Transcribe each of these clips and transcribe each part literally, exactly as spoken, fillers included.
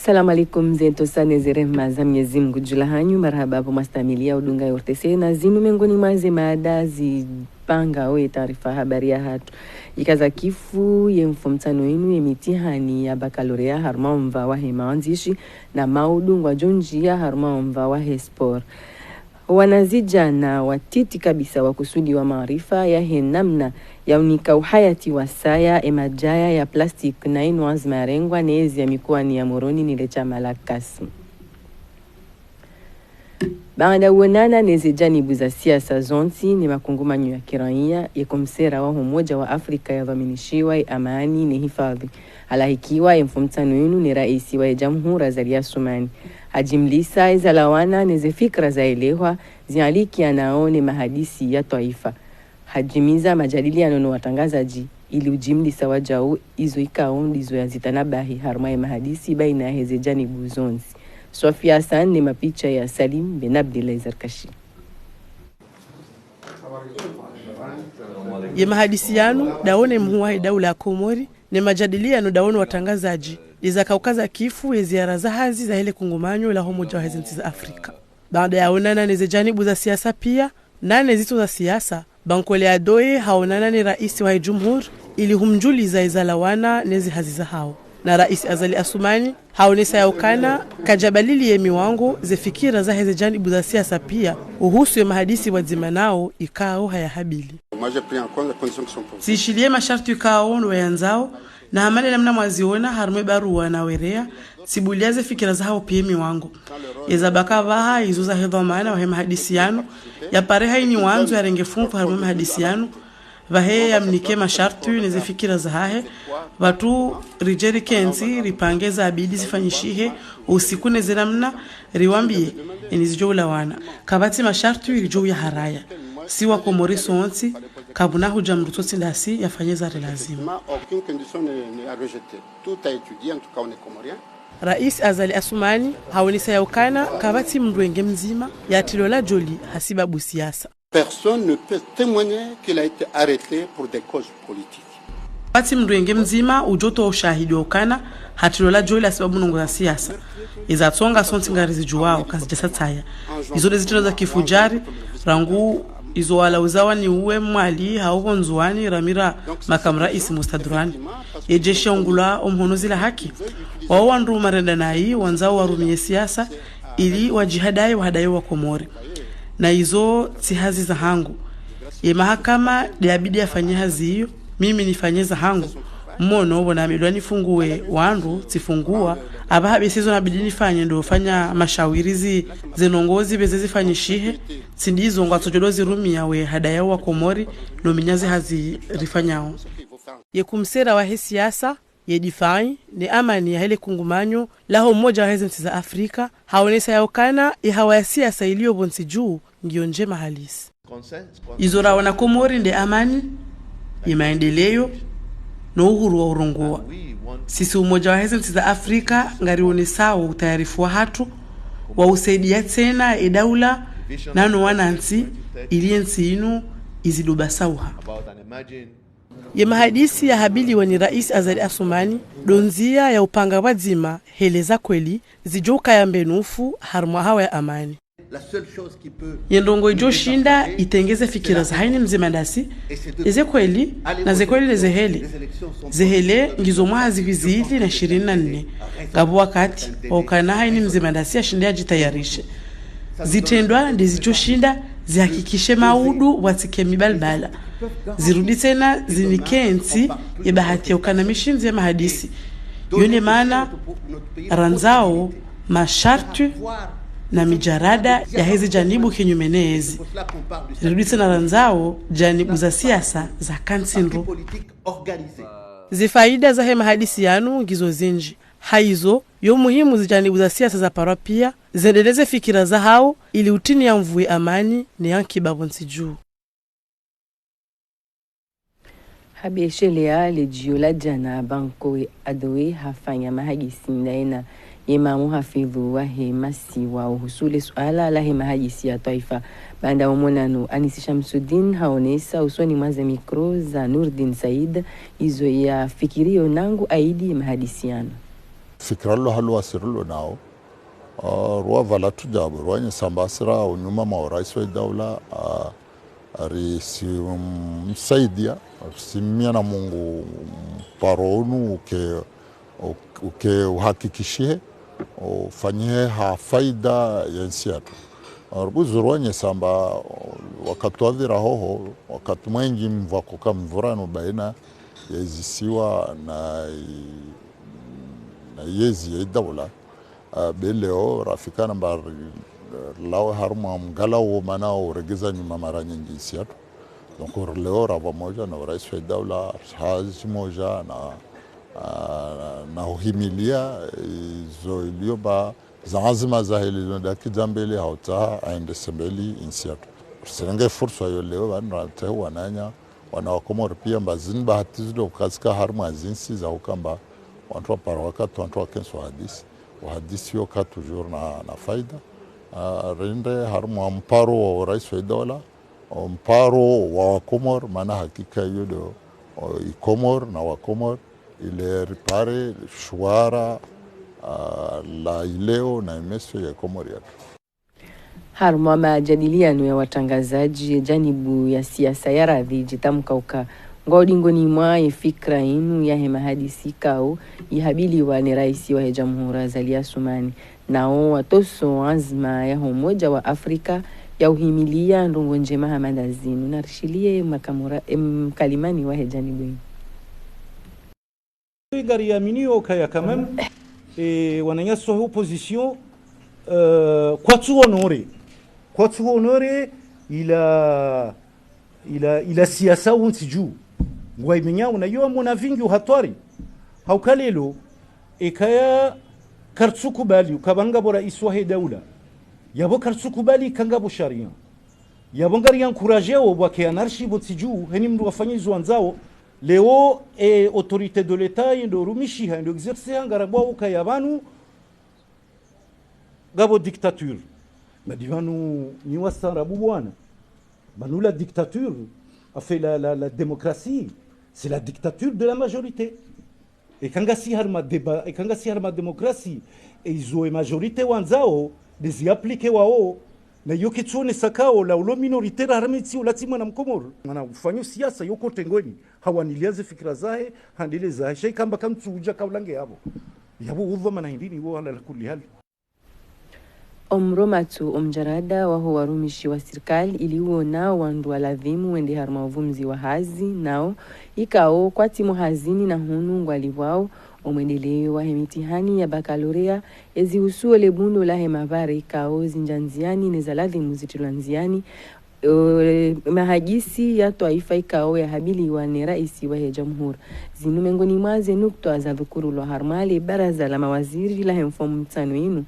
Salamu alaikum, ze ntsosa ne ze rehema za Mwenyezi Mungu dju lahanyu, marahaba pvo mwastamiliya udunga ye O R T C, na zinu mengoni mwa ze mada zipangao ye taarifa habari yahatru. Ikaza kifu ye mfumtsanu inu ye mitihani ya bakaloreya harumwa omva wahe maandzishi, na maudu ngwadjo ndjiya harumwa omva wahe sport. Wanazidjana watiti kabisa wakusudiwa maarifa yahe namna ya unika uhayati wasaya emadjaya ya plastiki na inu anzima yarengwa ne ezi ya mikoani ya Moroni ni le shama la CASM. Baanda uonana ne ze janibu za siasa zontsi ne makungumanyo ya kiraiya, ye komisera wa Umoja wa Afrika yadhwaminishiwa ye amani ne hifadhwi, halahikiwa ye mfumtsanu inu ne raisi wa ye jamhuri Azali Assoumani. Hajimlisa ezalawana ne ze fikira zaelehwa, zialikianao ne mahadisi ya twaifa. Hajimiza majadiliano no watrangazadji ili ujimlisa wajau izo ikao ndizo yazitanabahi harumwa ye mahadisi baina yahe ze janibu zontsi. Swafi Hassan ne mapicha ya Salim Ben Abdillah Zarkashi. Ye mahadisi yanu dahone mhuu wahe daula ya Komori, ne majadiliano dahone watrangazadji, ndeza kaukaza kifu ye ziara za hazi zahe le kungumanyo la Umoja wahe ze ntsi za Afrika. Baanda ya onana ne ze janibu za siasa pia, na ne zitso za siasa, Bankole Adoye haonana ne raisi wahe jumhuri ili humjuliza ezalawana ne ze hazi zahao. Na raisi Azali Assoumani haonesa yaukana kadjabalili ye miwango ze fikira zahe ze janibu za siasa pia uhusu ye mahadisi pvwadzima nao ikao haya habili. Moi, j'ai pris en compte les conditions qui sont posées. Tsishiliye masharti ikao ndo wayandzao, na hama ne namna mwaziona harumwa ye barua nawereya, tsibuliya ze fikira zahao pia ye miwango. Eza baka pvaha izo zahe dhwamana wahe mahadisi yanu, yapare haini wandzo yarenge funvu harumwa ye mahadisi yanu, pvahe yamnike masharti ne ze fikira zahahe, pvatsu ridje rikentsi ripange zabidi zifanyishihe, usiku ne ze namna, riwambiye, eni zidjo ulawana. Kapvatsi masharti ridjo uyaharaya. Si wa Komori sontsi, kapvuna hudja mdru tsotsi ndasi yafanye za rilazimu. Aucune condition n'est, n'est à rejeter. Tout à étudier, en tout cas, on est Comoriens. Raisi Azali Assoumani haonesa yaukana kapvatsi mdru enge mdzima yatrilwa lajoli hasibabu siasa. Personne ne peut témoigner qu'il a été arrêté pour des causes politiques. Kapvatsi mdru enge mdzima udjo towa ushahidi ukana hatrilwa lajoli hasibabu ndrongoo za siasa. Eza tsonga sontsi ngarizidjuwao kazidjasa tsaya. Izo nde zitrendwa za kifujari, rangu izo wala uzawa ni uwe Mwali hau pvo Ndzuwani ramira makamu raisi Mustadurani. Ye jeshi yaungulwa omhono zila haki. Wao wandru marenda nayi wandzao warumiye siasa ili wajihadaye wahadaye wa Komori. Na izo tsi hazi zahangu. Ye mahakama nde yabidi yafanye hazi iyo, mimi nifanye zahangu. Mmono pvo namilwa nifunguwe wandru, tsifunguwa, apvaha besi izo nabidi nifanye ndo ufanya mashawiri zi, ze ndrongoo zipve ze zifanyishihe, tsi ndizo ngwatsodjo ndo zirumiya wahadaye wa Komori, no minyazi hazi rifanyao. Ye komisera wahe siasa, ye difai, ne amani yahe le kungumanyo, laho Umoja wahe ze ntsi za Afrika, haonesa yaukana, ye hawa ya siasa iliyo pvontsi dju, ngiyo ndjema halisi. Izo raona Komori nde amani, ye maendeleyo, no uhuru wa urongowa. Sisi Umoja wahe ze ntsi za Afrika, ngarionesao utayarifu wahatru, wa usaidiya tsena ye daula, nano wanantsi, ili ye ntsi inu, izidi ubasauha. Ye mahadisi yahabiliwa ni raisi Azali Assoumani, ndo ndziya ya upanga pvwadzima, hele za kweli, zidjo ukaya mbenufu, harumwa hawa ya amani. Ye ndrongoo idjo shinda itengeze fikira za haini mdzima ndasi, eze kweli, na ze kweli ne ze hele. Ze hele ngizo mwaha zihwi zili na shirini na nne. Ngapvo wakati, wa ukana haini mdzima ndasi yashinde yajitayarishe. Zitrendwa nde zidjo shinda zihakikishe maudu pvwatsike mibalbala. Zirudi tsena zinike ntsi ye bahati ya ukana mishindzi ya mahadisi. Yo nde maana randzao masharti na mijarada yahe ze janibu kinyume ne ezi. Rirudi tsena randzao janibu za siasa za kantsi ndro. Zifaida zahe mahadisi yanu ngizo zindji. Haizo, yo muhimu zijanibu za siasa zaparwa pia, zendeleze fikira zahao, ili utiniya nvuu ye amani ne yankiba pvontsi dju. Habesheleya le djio la djana, Bankole Adoye hafanya mahadisi ndaye na ye mamu hafidhu wahe masiwa uhusu le suala lahe mahadisi ya twaifa. Baanda omonano, Anisi Shamsuddin haonesa usoni mwa ze mikro za Nourdine Said izo yafikiriyo nangu aidi ye mahadisi yanu. Fikira lilo halo wasi rilo nao, ah, rwa pvala tu djabu, rwa nyesamba sira unyuma mwa urais wa idaula, ah, risi, um, msaidia, risimia na Mungu mparo unu uke, uke uhakikishihe, ufanyihe ha faida ya ntsi yatru. Ah, rubuzu rwa nyesamba, wakati wa pvira hoho, wakati mwengi mvwa koka mvurano baina ya izisiwa na i-, na yezi ya idaula. Ah, be leo, rafika namba ri-, rilawe harumwa mgala wo mana uregeza nyuma mara nyingi ntsi yatru. Donc, leo ra pvamoja na urais wa idaula, hazi moja na, ah, na uhimilia, izo ilio ba, za anzima zahe lilo ndaki dza mbele hautsaha aendese mbeli intsi yatru. Risirenge fursa yo leo, pvanu ratsahe wananya, wana wa Komori pia mba zini bahati zido kazika harumwa zintsi za ukamba, wantru wapara wakati, wantru wakenso hadisi. Uhadisi yo ka toujours na, na faida. Ah, rende harumwa mparo wa urais wa idaula, o mparo wa Wakomori, mana hakika iyo ndo, o, Ikomori na Wakomori, ile ripare shuara, ah, la ileo na imeso ya Komori yatru. Harumwa majadiliano ya watrangazadji, ye janibu ya siasa ya radhi djitamka uka ngwao dingoni mwa ye fikira inu yahe mahadisi ikao yihabiliwa ne raisi wahe jamhuri Azali Assoumani. Nao watoso anzima yaho Umoja wa Afrika ya uhimilia ndrongoo ndjema hama nda zinu. Narishiliye makamura, em, kalimani wahe janibu inu. Ngari yaminio kaya quand même, eh, wananyasi wa opposition, eh, kwatsu honoré. Kwatsu honoré ila, ila, ila siasa wontsi dju. Ngwaimenyao na yo amona vingi uhatwari. Hauka leo, ekaya kartsu kubali, ukapvanga bo raisi wahe daula. Yapvo kartsu kubali kanga bo sharia. Yapvo ngari encouragé wo bwake anarchie wontsi dju, heni mndru wafanye izo wandzao, leo, e, autorité de l'État, yendo rumishiha, yendo exercer, ngara bwa uka ya pvanu, ngapvo dictature. Badi pvanu, nyi wastaarabu bwana. Pvanu la dictature, enfin la, la, la démocratie, c'est la dictature de la majorité. Eka ngasi harumwa débat, eka ngasi harumwa démocratie, e izo e majorité wandzao, ndezi appliqué wao, na yo ketsuonesa kao, la ulo minoritaire harumwa intsi ula tsi mwana Mkomori. Mana ufanyo siasa yo kote ngoni, hawanilia ze fikira zahe, handele zahe, sha ikamba kamtsu udja kaulange yapvo. Yapvo udhwa mana hindri ni wo ala la kulli hali. Omromatsu omdjarada waho warumishi wa sirikali ili uona wandru waladhimu wende harumwa uvumzi wa hazi, nao ikao kwatsi mo hazini na hunu ngwalipvwao, omwendeleyo wahe mitihani ya bakalorea, ezihusuo le bundo lahe mavare ikao zindja ndziani ne zaladhimu zitrilwa ndziani, Eh, mahadisi ya twaifa ikao yahabiliwa ne raisi wahe jamhuri. Zinu mengoni mwa ze nukta zadhukurulwa harumwa le baraza la mawaziri lahe mfumotsanu inu,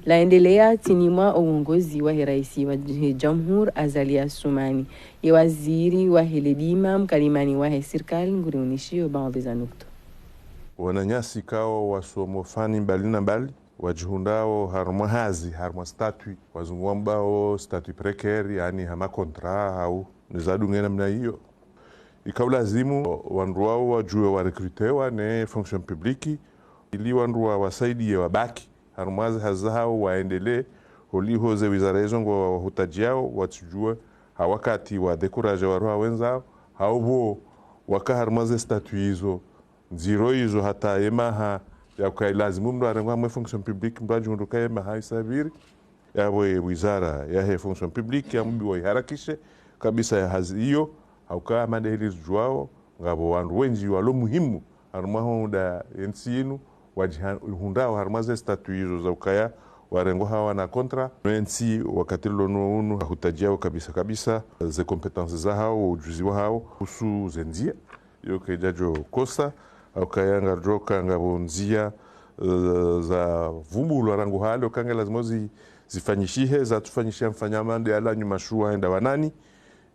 laendelea tsini mwa uongozi wahe raisi wahe jamhuri Azali Assoumani. Ye waziri wahe ledima, mkalimani wahe sirikali, nguriunishio baadhwi za nukta. Wananyasi ikao wasomo fani mbali na mbali, wadjihundrao harumwa hazi, harumwa statut, wazungu wambao statut précaire, yaani hama contrat, hau, ne zadunga namna iyo. Ikao lazimu, wandru wao wadjuwe warekrutewa ne fonction publique, ili wandru wa, wasaidie wabaki, harumwa ze hazi zahao waendelee, holiho ze wizara izo ngwao wahutajiao, watsidjuwe, ha wakati wa décourager waroha wendzao, hau pvo, waka harumwa ze statut izo, ndziro izo hata ye maha ya uka ilazimu mndru arengwa hamwe fonction publique, mndru adjihundru ka ye maha isapviri. Yapvo ye wizara yahe fonction publique yambiwa iharakishe kabisa ya hazi iyo, hauka madahili zidjuwao, ngapvo wandru wendji walo muhimu, harumwa ho nda ye ntsi inu, wadjihundrao harumwa ze statut izo za ukaya warengwa hawa na contrat, no ye ntsi wakati lilo no unu, hahutajiao kabisa kabisa, ze compétences zahao, ujuzi wahao, husu ze ndzia. Yo kaidjadjo kosa, hauka ya ngaridjoka ngapvo ndzia, eh, za vumbulwa rangu hale, uka nge lazima zi, zifanyishihe, zatsufanyishiha mfanya mande ala nyuma shuwa henda wanani.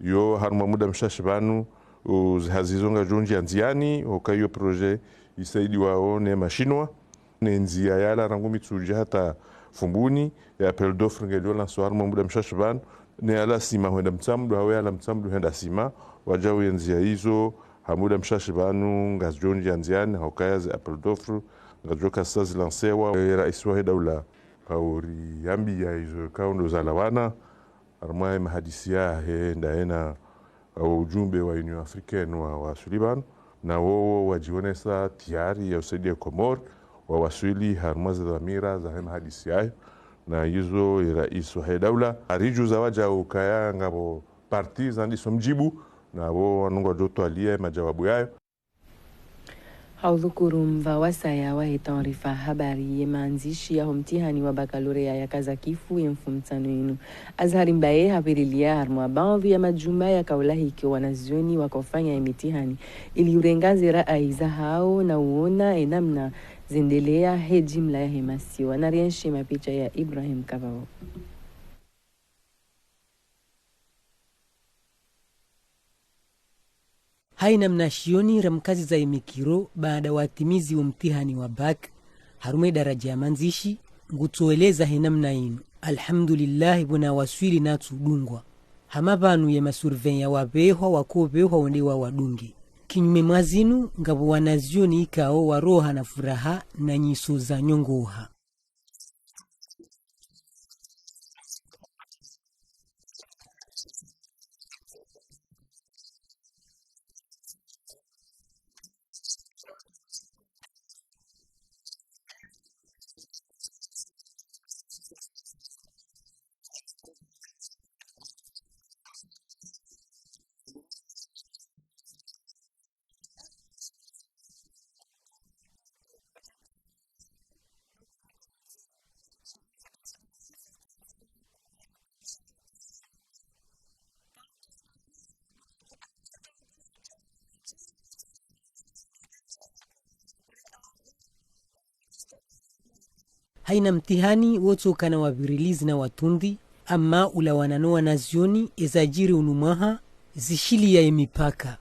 Yo harumwa muda mshashi pvanu, u, ze hazi izo ngazidjo ndjia ndziani, hauka iyo projet isaidiwao ne mashinwa. Ne ndzia yala rangu Mitsudje hata Fumbuni, ye appel d'offre ngelio lancé harumwa muda mshashi pvanu, ne yala Sima hwenda Mtsamdu, hau yala Mtsamdu hwenda Sima, wadjau ye ndzia izo, ha muda mshashi pvanu, ngazidjo ndjia ndziani, hauka ya ze appel d'offre, Ngadjo kasa zilansewa, eh, rais wahe daula, hauriambia izo kaundo zalawana, harumwa ye mahadisi yahe ndaye na, eh, ujumbe wa Union Africaine wa, wa Sullivan, na wowo wadjionesa tayari ya usaidia Komori, wawaswili harumwa ze dhamira zahe mahadisi yayo, na izo ye rais wahe daula, haridjuza wadjau ukaya ngapvo parti zandiso mdjibu, na wo wanu ngwadjo twalia majawabu yayo. Haudhukuru mva wasaya wahe taarifa habari ye mandzishi yaho mtihani wa bakalorea yakaza kifu ye mfumotsanu inu. Azhari Mbaye hapvirilia harumwa baadhwi ya majumba yakaulahiki wanazioni wakofanya ye mitihani ili urenga ze rayi zahao na uona ye namna zendelea he jimla yahe masiwa. Narienshi mapicha ya Ibrahim Kavao. Haina mna shioni ramkaziza ye mikiro baada watimizi wo mtihani wa bac, harumwa ye daraja ya mandzishi, ngutsoeleza he namna inu: Alhamdulillahi, pvona waswili natsu dungwa. Hama pvanu ye masurveillant wapvehwa, wakopvehwa wende wawadunge. Kinyume mwa zinu, ngapvo wanazioni ikao waroha na furaha na nyiso za nyongoha. Haina mtihani wotsokana wapvirilizi na watundri, ama ulawana no wanazioni ezadjiri unu mwaha zishiliya ye mipaka.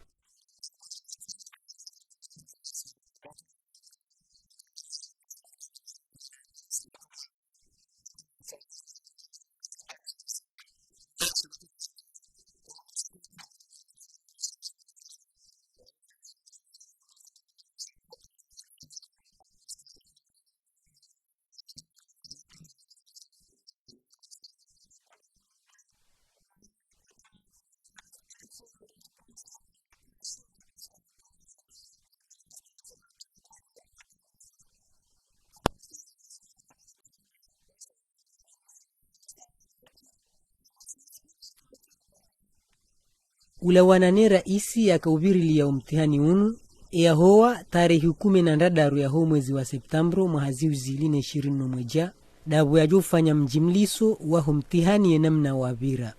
Ulawana ne raisi yakaupviriliya umtihani unu, eyahowa tarehi kume na ndraru yaho mwezi wa septambro mwaha zihwi zili ne shirini no mwedja, dapvo yadjofanya mjimliso waho mtihani ye namna wapvira.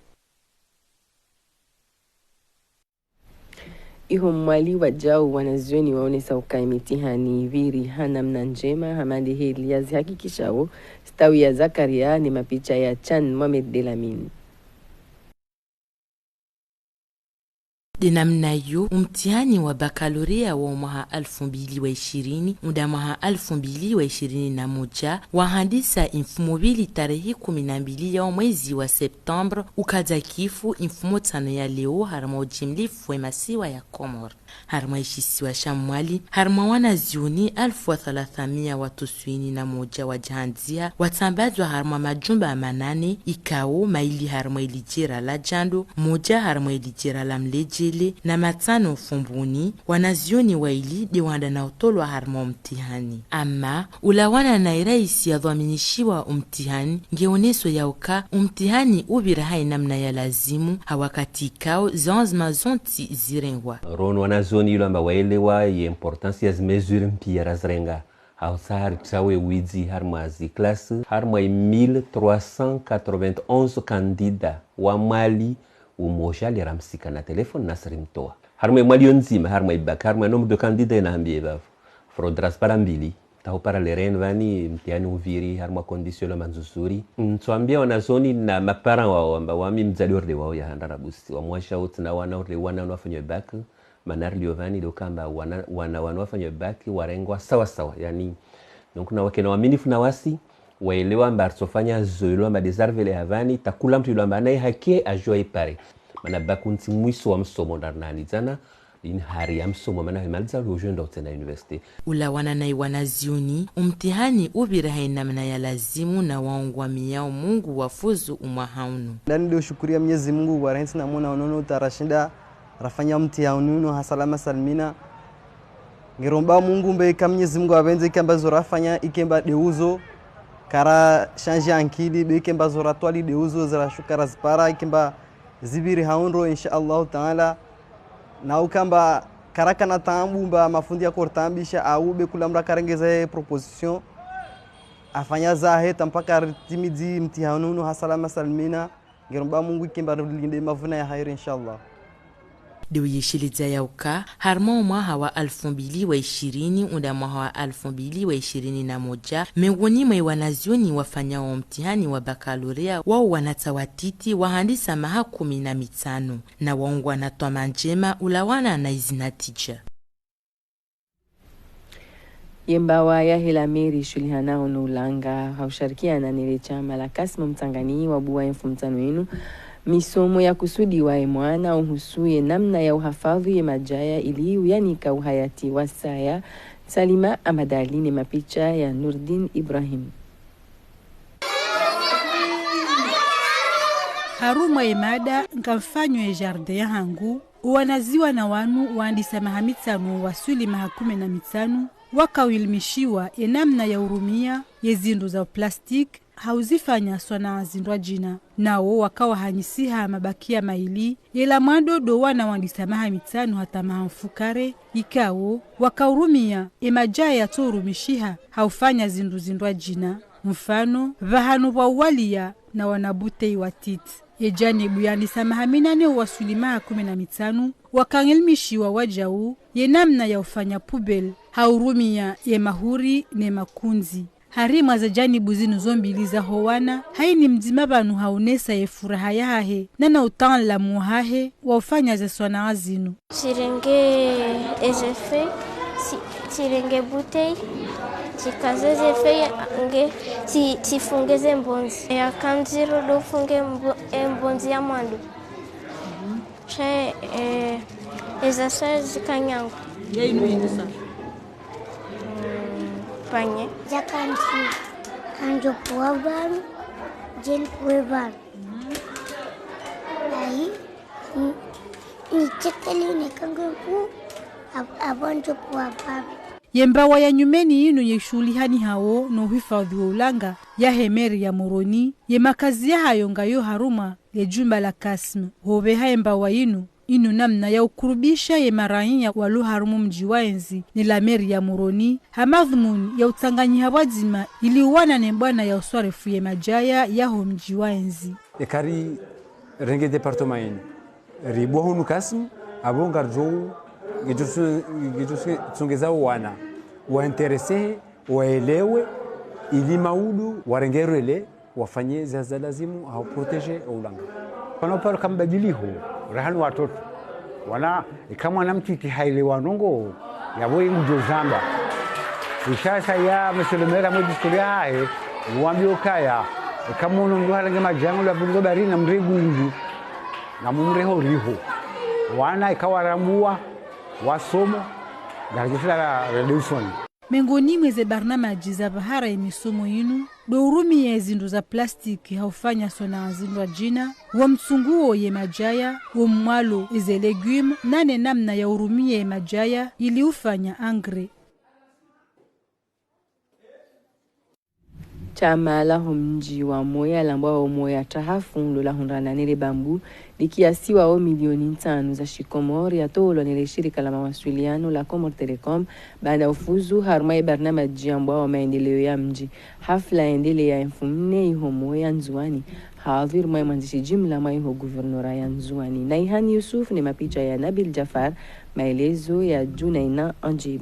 Iho Mwali wadjau wanazioni waonesa ukaya emitihani ipviri ha namna ndjema, hama ndeheli yazihakikishao Stawi ya Zakaria ne mapicha ya Chan Mohamed Delamine. De namna iyo, umtihani wa bakalorea wa mwaha alfu mbili wa ishirini, uda mwaha alfu mbili wa ishirini na moja, wahandisa imfumo pvili tarehi kume na mbili ya omwezi wa septembre, ukadza kifu imfumo tsano ya leo harumwa ujimlifu we masiwa ya Komori. Harumwa ishisiwa sha Mwali, harumwa wanazioni alfu wa thalathamia wa tuswini na moja wajahandzia, watsambadzwa harumwa majumba manane, ikao maili harumwa ilijera la Djando, moja harumwa ilijera la Mledjele, na matsano Fumbuni, wanazioni waili de wanda na utolwa harumwa umtihani. Ama, ulawana na iraisi yadhwaminishiwa umtihani, ngeoneso ya uka umtihani upvira ha inamna ya lazimu, ha wakati ikao zanzima zontsi zirengwa. Rono wanazioni ilo amba waelewa ye importance ya zimezure mpia razirenga. Hausa hari tsawe widzi harumwa zi classe, harumwa i mille trois cent quatre-vingt-onze candidats wa Mwali, umoja ali ramsika na téléphone nasi rimtowa. Harumwa i Mwali yo ndzima, harumwa i bac, harumwa i nombre de candidats ina hambie pvapvo. Faudra zipara mbili, taho para le reni pvani, mtihani upviri, harumwa condition la manzuzuri. Ntsoambia wanazioni na ma parents wao, amba wami mdzadze orde wao ya handra rabusi. Wamwasha uti na wana orde wana wanu wafanywa bac, mana rilio pvani, ndo kamba wana, wana wanu wafanywa bac, warengwa sawa sawa, yani. Donc, na wakena waminifu na wasi, waelewa amba aritsofanya zoilo amba de zarvele hapvani, takula mtru ilo amba anayi haki ajua ipare. Mana bac ntsi mwiso wa msomo ndarina hanidzana, Ini hari ya msomo mana himaliza lujo ndo tsena université. Ulawana na iwanazioni, umtihani upvira ha inamna ya lazimu na waungwamiyao Mungu wafuzu umwaha unu. Ndani ndo shukuriya Mwenyezi Mungu, warentsi na mwana unono uta rashinda rafanya mtihani uno ha salama salimina. Ngiromba Mungu mbe ika Mwenyezi Mungu apvendze ike amba zo rafanya, ike amba ndeuzo, kara shanji ankili, be ike amba zo ratwali ndeuzo, zira shuka razipara, ike amba zipviri ha undro, insha Allahu Taala. Na uka amba karakana taabu mba mafundi ya kortambisha, au be kula mdru karengeza ye proposition, afanya zahe, ta mpaka ritimidzi mtihani uno ha salama salimina. Ngiromba Mungu ike amba rilinde mavuna ya hairi, insha Allah. Ndo uyesheleza ya uka, harumwa omwaha wa alfu mbili wa ishirini, unda mwaha wa alfu mbili wa ishirini na moja, mengoni mwa iwanazioni wafanyao mtihani wa bakalorea, wao wanatsa watiti wahandisa maha kumi na mitsanu, na waungwa na twama ndjema ulawana na izi natija. Ye mbawa yahe la mairie ishuhulihanao no ulanga, ha usharikiana nele shama la Kassim Mtsangani wabuwa ye mfumotsanu inu misomo yakusudiwa ye mwana uhusu ye namna ya uhafadhwi ye madjaya ili uyanika uhayati wa saya. Salima Ahmad Ali ne mapicha ya Nurdin Ibrahim. Harumwa ye mada ngamfanyo ye jardin yahangu, owanazioni wanu wahandisa maha mitsanu waswili maha kumi na mitsanu, waka uilimishiwa ye namna ya urumia ye zindru za plastiki ha uzifanya swanaa zindrwadjina. Nawo waka wahanyisiha mabakiya maili, ye la mwando ndo wana wahandisa maha mitsanu hata maha mfukare, ikao waka urumia ye madjaya yatso urumishiha ha ufanya zindru zindrwadjina. Mfano, pvahanu pvwa uwaliya na wana bouteille wa titi. Ye janibu yahandisa maha minane uwaswili maha kumi na mitsanu, waka ngilimishiwa wadjau ye namna ya ufanya poubelle ha urumia ye mahuri ne makundzi. Harimwa ze janibu zinu zo mbili zaho wana, haini mdzima pvanu haonesa ye furaha yahahe, nana utaalamu wahahe wa ufanya ze swanaa zinu. Tsirenge eze feuille, tsi-, tsirenge bouteille, tsikaze ze feuille nge, tsi-, tsifunge ze mbondzi. Ya kandziro ndo ufunge mbo-, e mbondzi ya mwando. Sha, eh, eza saya zika nyangu. Nge inu inu sa? Mm, panye. Za kandziro, kandjo puwa pvanu, djeni puwe pvanu. Ayi, ni, ni tsekeli ne kangu mpu, ab-, abonjo puwa pvanu. Ye mbawa ya nyumeni inu yeshuhulihanao no uhifadhwi wo ulanga yahe mairie ya Moroni, ye makazi yahayo ngayo harumwa le jumba la Kassim. Hopveha ye mbawa inu, inu namna ya ukurubisha ye maraiya walo harumwa mdji wa yezi ne la mairie ya Moroni, ha madhumuni ya utsanganyiha pvwadzima ili uwana ne mbwana ya uswarifu ye madjaya yaho mdji wa yezi. Eka rirenge département inu, ribuwa hunu Kassim, apvo ngaridjo, ngedjo su-, ngedjo su-, tsongeza wana, wa intéresser, waelewe, ili maudu, warengerwe le, wafanye za, za lazimu, ha uprotéger oulanga. Pvanu paro kambadiliho, rahanu watoto. Wana, ika mwana mtiti haelewa ndrongoo, yapvo ingudjo zamba. Isha saya, monsieur le maire, amwe discours yahahe, wambiyo ukaya, ika mwono mndru harenge madjaya ngula pvuluzo barini na mregu ingi, na mumreho riho. Wana ika warambuwa, wasomo, ngaridjo sila la, la deusoni. Mengoni mwa ze barnamaji za pvahara ye misomo inu, ndo urumia ye zindru za plastiki ha ufanya swanaa zindrwadjina, wo mtsunguo ye madjaya, wo mwalo, eze légumes, nane namna ya urumia ye madjaya ili ufanya engrais. Shama laho mdji wa Moya lambwao Moya Trahafu, ndo lahundrana nele bambu, likiasiwa o milioni ntsanu za shikomori yatolwa nele shirika la mawasiliano la Comores Telecom, baanda ufuzu harumwa ye barnamaji yambwao maendeleo ya mdji. Hafla yendeleya ye mfumontsi iho Moya Ndzuwani, hadhwir mwa ye mwandzishi jimla mwa iho guvernora ya Ndzuwani, Naihani Yusuf, ne mapicha ya Nabil Jafar, maelezo ya Junaina Anjib.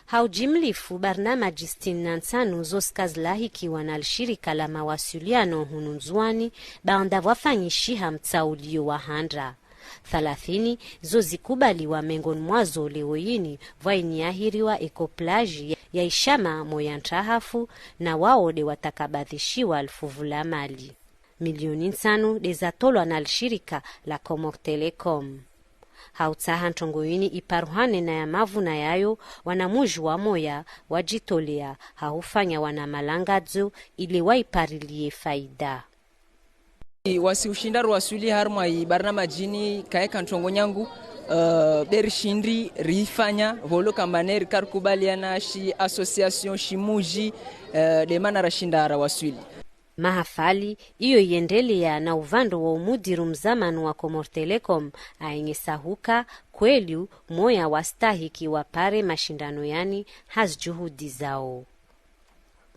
Ha ujimlifu, barnamaji sitini na ntsanu zo zika zilahikiwa na lishirika la mawasiliano hunu Ndzuwani, baanda pvwafanyishiha mtsaulio wa handra. Thalathini zo zikubaliwa, mengoni mwazo leo yini pvwainiahiriwa eco-plage ya, ya ishama Moya Ntrahafu, na wao de watakabadhishiwa lifuvu la mali. Milioni ntsanu de zatolwa na lishirika la Comores Telecom. Hautsaha ntrongo yini iparuhane na ya mavuna yayo, wana muji wa Moya wajitolea hahufanya wana malangadzo ili waiparilie faida. Wasi ushinda rwaswili harumwa i barnamaji ini kaeka ntrongo nyangu, eh, be rishindi rifanya, volo kamba ne rika rikubaliana shi association, shi muji, eh, de mana rashinda rawaswili. Mahafali iyo yendelea na uvandro wa umudiru mzamani wa Comores Telecom aenyesa huka kweli Moya wastahiki wapare mashindano yani ha zijuhudi zao.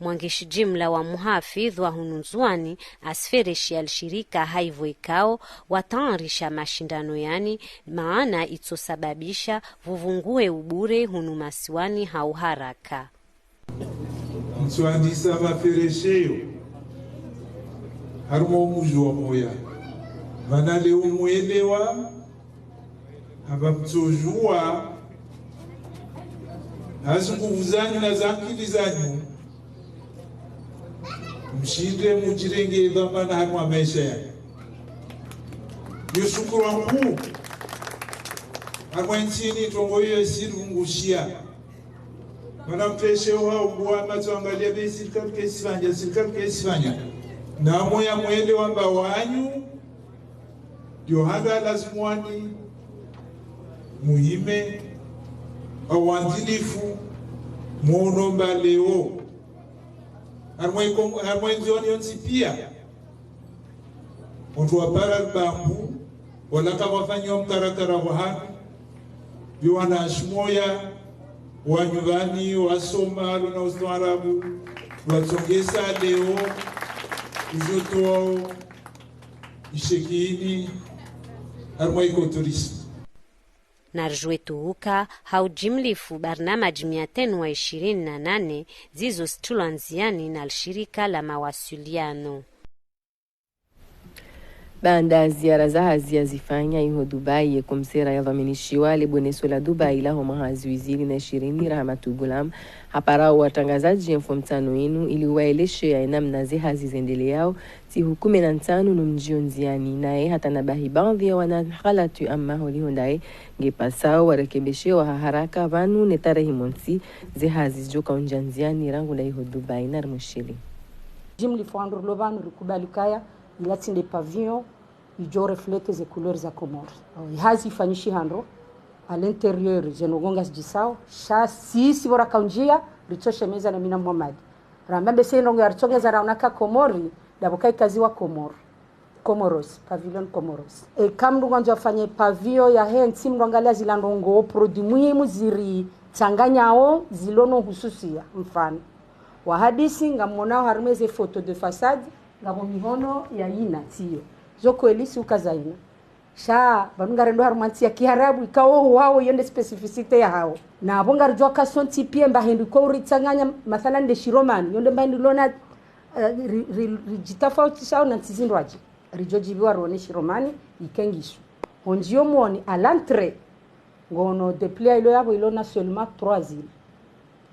Mwandzishi jimla wa muhafidhu wa hunu Ndzuani asfereshi alishirika haivo ikao watayarisha mashindano yani, maana itsosababisha vuvunguhe ubure hunu masiwani ha uharaka. Mtsoandisa maferesheyo harumwa umuji wa Moya. Mana leo mwelewa, hamba mtsojua, hazi nguvu zanyu na zankili zanyu, mshinde mujirenge dhwamana harumwa maesha yanyu. Yo shukuru wangu, harumwa ntsi ini ntrongo iyo isirungushia. Mana mteshe wa uguwa matso angalia be sirikali kesifanya, sirikali kesifanya. Na Moya mwelewa amba wanyu, yo handa lazimu wanyi muhime, ha uandilifu, mwono amba leo. Harumwa iko-, harumwa Ndzuani yontsi pia. Wantru wapara lubambu, wala kawafanyiwa mkarakara wa hanu, bi wana ashimoya, wa nyuvani, wasoma, luna ustaarabu, watsongesa leo, ujoto wao, ishekini, harumwa iko tourisme. Na rijue tuhuka, ha ujimlifu barnamaji mia tenu wa ishirini na nane, zizo zitrulwa ndziani na lishirika la mawasiliano. Baanda ziara za hazi yazifanya iho Dubai, ye komisera yadhwaminishiwa le boneso la Dubai la ho mwaha zihwi zili na ishirini, Rahmatou Goulam, hapara watrangazadji ye mfo mtsanu inu ili uwaeleshe ye namna ze hazi zendeleao, siku kume na ntsanu no mdjio ndziani, naye hatanabahi baadhwi ya wana halatu amma holiho ndaye, ngepasao warekebeshewa ha haraka pvanu ne tarehi montsi, ze hazi zidjoka undja ndziani rangu ndaye iho Dubai na rimwishili. Jimlifu wandru rilo pvanu rikubali kaya, ila tsi nde pavillon idjo refléter ze couleurs za Comores. Ye hazi ifanyishi handro, à l'intérieur, ze ndrongoo ngazidjisao, sha sisi pvo raka undjia, ritsoshemeza na mina Mohamed. Ramba mbe se ndrongoo ya ritsongeza raona ka Comores, dapvo ka ikaziwa Comores. Comoros, pavillon Comoros. Eka mndru ngwandzo afanye pavillon yahe ntsi, mndru angalia zila ndrongoo, produits muhimu ziritsanganyao, zilo no hususia, mfano. Wahadisi, ngamwonao harumwa ze photos de façade, ngapvo mihono ya ina, tsiyo. Zo kweli si uka za ina. Sha, pvanu ngarendo harumwa ntsi ya kiarabu, ikao wao yo nde spécificité yahao. Na pvo ngaridjuao ka sontsi pia mba hindru ko uritsanganya, mathalan nde shiromani, yo nde mba hindru lona, eh, ri-, ri-, ridjitafautisha na ntsi zindrwadji. Ridjo djibiwa rone shiromani, ikengisho. Hondjiyo mwoni, à l'entrée, ngono déplia ilo yapvo ilo na seulement trois îles.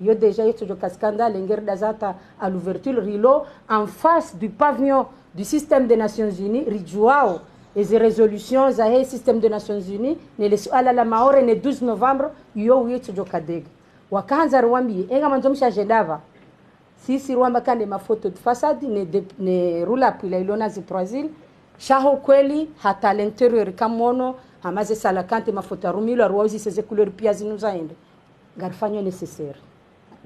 Yo déjà yo tsodjoka scandale, ngeri dazata à l'ouverture, rilo en face du pavillon du système des Nations Unies, ridjuao, eze résolutions zahe système des Nations Unies, ne le suala la Maore, ne douze novembre, yo uye tsodjoka dege. Wakahandza riwambiye, enga mwandzo mshadje dapva. Sisi rwamba ka nde ma photos de façade, ne de, ne roll-up ila ilo na ze trois îles. Sha ho kweli, hata à l'intérieur kamwono, hama ze salakante, ma photos yarumilwa, rwauzise ze couleurs pia zinu zaende. Ngarifanyo nécessaire.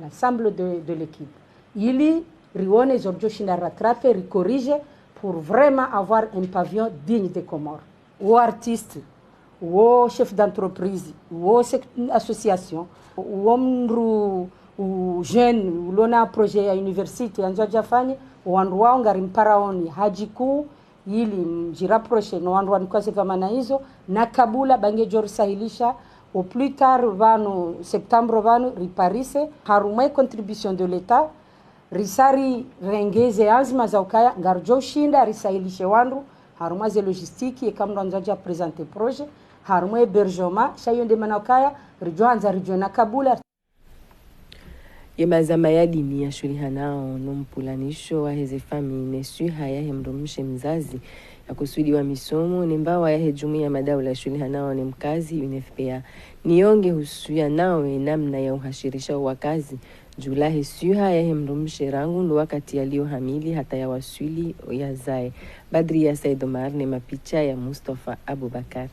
L'ensemble de, de l'équipe. Ili rione zo ridjoshinda rattraper, ricorriger, pour vraiment avoir un pavillon digne des Comores. Wo artiste, wo chef d'entreprise, wo sec-, association, wo mndru, wo jeune, ulona projet ya université, yandzo yadje yafanye, wandru wao ngarimparaoni hadji kuu, ili mdjirapprocher no wandru wanikoze pvamana izo, na kabula ba ngedjo risahilisha, au plus tard pvanu septembre pvanu, riparise, harumwa ye contribution de l'État, risa rirenge ze anzima za ukaya, ngaridjo ushinda risahilishe wandru, harumwa ze logistique, eka mndru andzo yadje yaprésenter projet, harumwa hébergement, sha yo nde mana ukaya, ridjo andza ridjo na kabula. Ye mazama ya dini yashuhulihanao no mpulanisho waheze famille ne swiha yahe mdrumshe mzazi, Makusudi wa misomo ne mbawa yahe jumuiya madaula yashuhulihanao ne mkazi, U N F P A, ni yo nge husuya nawe namna ya uhashirisha wakazi dju lahe swiha yahe mdrumshe rangu ndo wakati yalio hamili hata yawaswili yazaye. Badria Said Omar ne mapicha ya Mustafa Abubakar.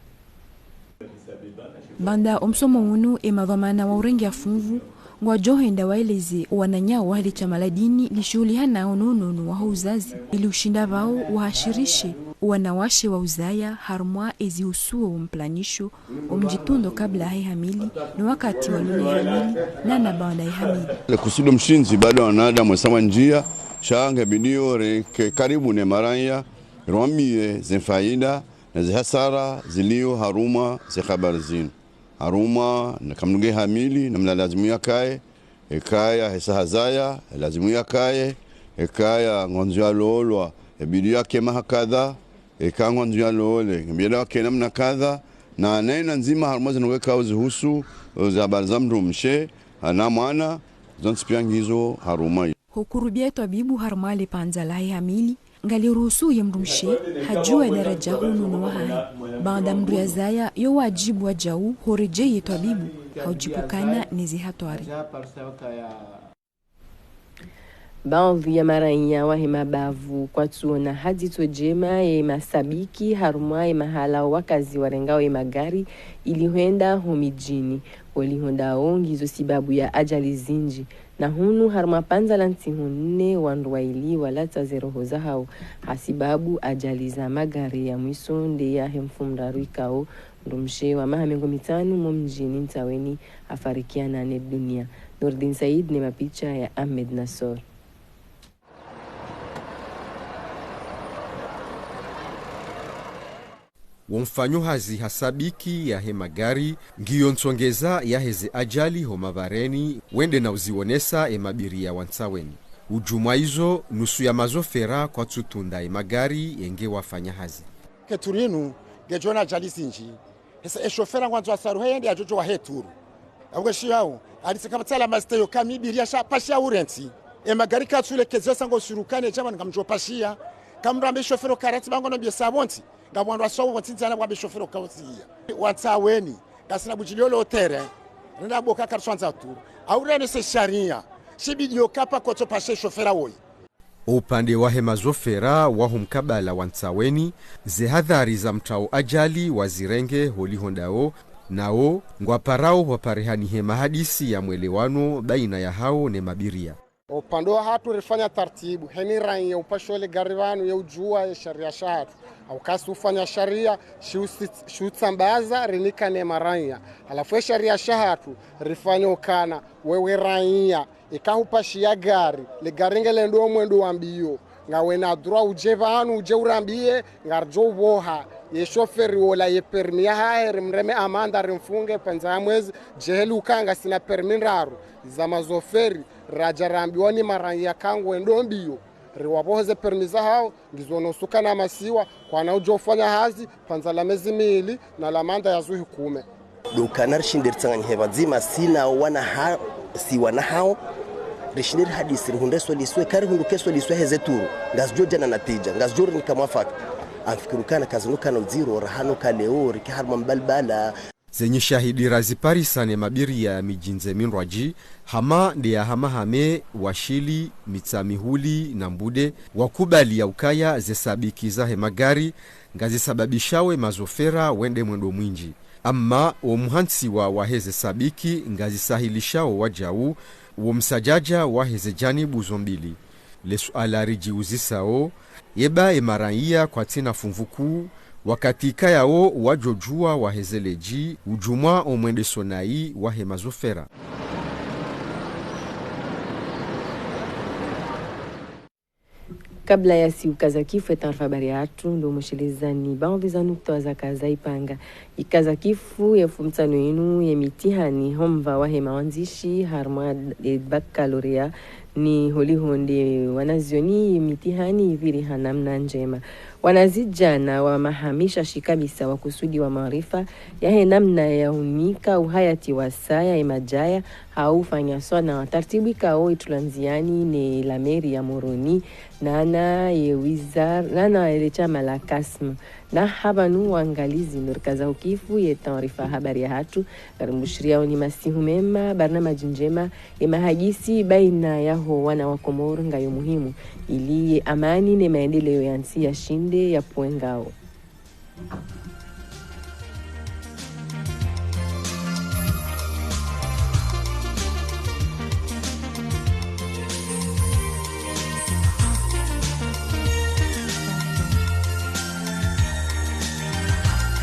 Baanda omsomo unu, emadhwamana wa urenge ya funvu ngwadjo hwenda waeleze owananyawo wahe leshama la dini lishuhulihanao no unono waho uzazi, ili ushinda pvao wahashirishe owanawashe wa uzaya harumwa ezihusuo omplanisho, omdjitundo kabla yahe hamili, no wakati wa lole hamili, nana baanda ye hamili. Lekusudi mshindzi bado wanadamu wesa wandjia, sha nge bidiyo reke karibu ne maranya, rwambiye ze faida na ze hasara zilio harumwa ze habari zinu. Harumwa, na kamdru nge hamili, namna lazimu yakaye, ekaya hesa hazaya, lazimu yakaye, ekaya ngwandzo yalolwa, ebidi yake maha kadha, eka ngwandzo yalole, ngebidi yake namna kadha, na nena ndzima harumwa zinu nge kauzihusu, ze habari za mdrumshe, na mwana, zontsi pia ngizo harumwa. Hokurubia etwabibu harumwa lepvandza lahe hamili, ngaliruhusu ye mdrumshe hadjua daraja ho unono wahahe. Baanda mdru yazaya, yo wadjibu wadjau horedjei ye twabibu, ha udjipvukana ne ze hatwari. Baadhwi ya maranya wahe mabavu kwatsuona ha dzitso djema ye masabiki harumwa ye mahala wakazi warengao ye magari ili hwenda ho midjini. Holiho ndawo ngizo sibabu ya ajali zindji. Na hunu harumwa pvandza la ntsihu nne wandru waili walatsa ze roho zahao ha sibabu ajali za magari. Ya mwiso nde yahe mfumoraru ikao mdrumshe wa maha mengo mitsanu mo mdjini Ntsaweni hafarikiana ne dunia. Nourdine Said ne mapicha ya Ahmed Nassor. Wo mfanyo hazi ha sabiki yahe magari ngiyo ntsongeza yaheze ajali ho mabareni, wende na uzionesa emabiria wa Ntsaweni. Udjumwa izo, nusu ya mazofera kwatsutunda emagari yenge wafanya hazi. Keturu inu ngedjo na ajali zindji. Hesa eshofera ngwandzo asaruhe yende yadjodjo wahe turu. Apvo shiyao, alise kapvatsi la masteyo kamibiria sha pashia urentsi. Emagari katsulekezesa ngo surukane djamani ngamdjo pashia. Kamdru ambe shofera ukaratsi bango no bie sabonti. Ngamwandro aswa pvo ntsindzana pvwambe shofera ukausiya. Wa Ntsaweni, ngasina budjilio lo tere. Renda boka kariswandza turu. Au rene se sharia. Shibidi yo kapa kotso pashe shofera woyi. Upande wahe mazofera waho mkabala wa Ntsaweni, ze hadhari za mtrao ajali wazirenge holiho ndawo, nawo ngwaparao pvwaparihanihe mahadisi ya mwelewano baina yahao ne mabiria. Upande wahatru rifanya tartibu, heni ranya upasho le gari pvanu ye udjua ye sharia shahatru. Au kasi ufanya sharia, shi usi-, shi utsambaza, rinika ne maranya. Halafu ye sharia shahatru, rifanya ukana, wewe ranya, eka hupashia gari, le gari ngelendo mwendo wa mbio. Ngawe na droit udje pvanu, udje urambie, ngaridjo upvoha. Ye shoferi wola ye permis yahahe, rimreme amanda, rimfunge, pvandza ya mwezi, djeheli uka ngasina permis ndraru. Za mazoferi, radja rambiwa ni maranya ka ngwendo mbio. Riwapvohe ze permis zahao, ngizo no suka na masiwa, kwana udjo ufanya hazi, pvandza la mezi mili, na la manda ya zuhi kume. Ndo ukana rishinde ritsanganyihe pvadzima sina wana ha-, si wana hao, rishinde rihadisi, rihundre solution, eka rihundru ke solution heze turu, ngazidjo djana natija, ngazidjo rinika mwafaka. Amfikiri ukana kazi nukana udziro, rahano kaleo, rike harumwa mbalbala. Zenyi shahidi raziparisa ne mabiria ya midjini ze mindrwadji, hama nde ya Hamahame, Washili, Mitsamihuli na Mbude, wakubali ya ukaya ze sabiki zahe magari, ngazisababishawo emazofera wende mwendo mwindji. Amma wo muhantsiwa waheze sabiki ngazisahilishao wadjau wo msadjadja waheze janibu zo mbili. Le suala ridjiuzisao, yeba emaraiya kwatsina funvu kuu, wakati ikayao wadjodjua waheze ledji, udjumwa omwendeso nayi wahe mazofera. Kabla yasi ukaza kifu ye taarifa habari yahatru, ndo mweshelezani baadhwi za nukta zaka za ipanga. Ikaza kifu ye mfumotsanu yinu ye mitihani homva wahe mawandzishi harumwa ye baccalauréat ni holiho nde wanazioni ye mitihani ipviri ha namna ndjema. Wanazidjana wa mahamisha shikabisa wa kusudi wa maarifa yahe namna ya unika uhayati wa saya emadjaya hau ufanya swana tartibu ikao itulwa ndziani ne lameri ya Moroni, nana ye wizar nana ele shama la kasm. Na hapvanu wangalizi nurikaza ukifu ye taarifa habari yahatru. Ngarimbushiriyaoni masihu mema, barnamaji ndjema. Ye mahadisi baina yaho wana wa Komori ngayo muhimu ili ye amani ne maendeleo ya ntsi yashinde yapvwengao.